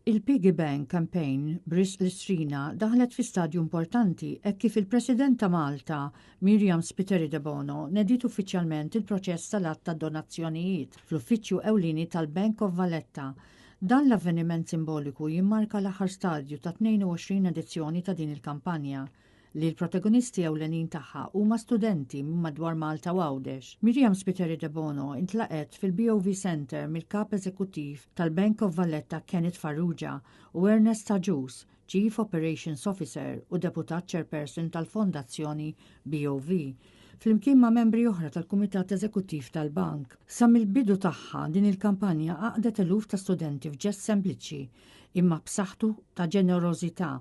Il-Piggy Bank Campaign b'risq l-Istrina daħlet fi stadju importanti hekk kif il-President ta' Malta, Myriam Spiteri Debono, nediet uffiċjalment il-proċess tal-għadd ta' donazzjonijiet fl-uffiċċju ewlieni tal-Bank of Valletta. Dan l-avveniment simboliku jimmarka l-aħħar stadju ta' 22 edizzjoni ta' din il-kampanja, li l-protagonisti ewlenin tagħha huma studenti minn madwar Malta u Għawdex. Myriam Spiteri Debono intlaqgħet fil-BOV Centre mill-Kap Eżekuttiv tal-Bank of Valletta Kenneth Farrugia u Ernest Agius, Chief Operations Officer u Deputat Chairperson tal-Fondazzjoni BOV, flimkien ma' membri oħra tal-Kumitat Eżekuttiv tal-Bank. Sa mill-bidu tagħha, din il-kampanja għaqqdet eluf ta' studenti f'ġest sempliċi imma b'saħħtu ta' ġenerożità.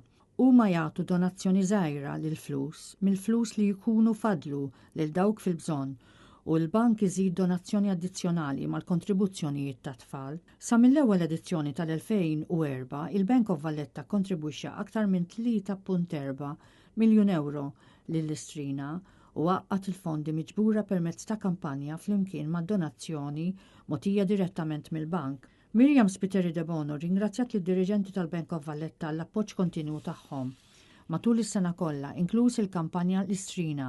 Huma jagħtu donazzjoni żgħira lill-flus mill-flus li jkunu fadlu lil dawk fil-bżonn u l-bank iżid donazzjoni addizzjonali mal-kontribuzzjonijiet tat-tfal. Sa mill-ewwel edizzjoni tal-2004, il-Bank of Valletta kkontribwixxa aktar minn 3.4 miljun ewro lill-Istrina u għaqqad il-fondi miġbura permezz ta' kampanja flimkien mad-donazzjoni mogħtija direttament mill-bank. Myriam Spiteri Debono rringrazzjat lid-diriġenti tal-Bank of Valletta għall-appoġġ kontinwu tagħhom matul is-sena kollha, inkluż il-kampanja L-Istrina,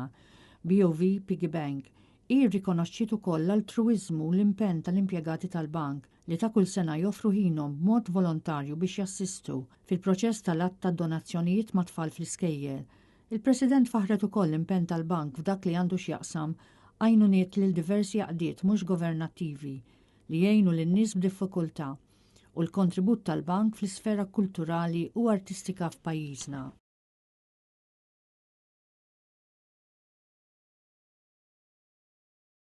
BOV Piggy Bank. Hi rrikonoxxiet ukoll l-altruwiżmu u l-impenn tal-impjegati tal-bank li ta' kull sena joffru ħinhom b'mod volontarju biex jassistu fil-proċess tal-għadd ta' donazzjonijiet ma' tfal fl-iskejjel. Il-President faħħret ukoll l-impenn tal-bank f'dak li għandu x'jaqsam għajnuniet lil diversi għaqdiet mhux governattivi li jgħinu lin-nies b'diffikultà u l-kontribut tal-Bank fl-isfera kulturali u artistika f'pajjiżna.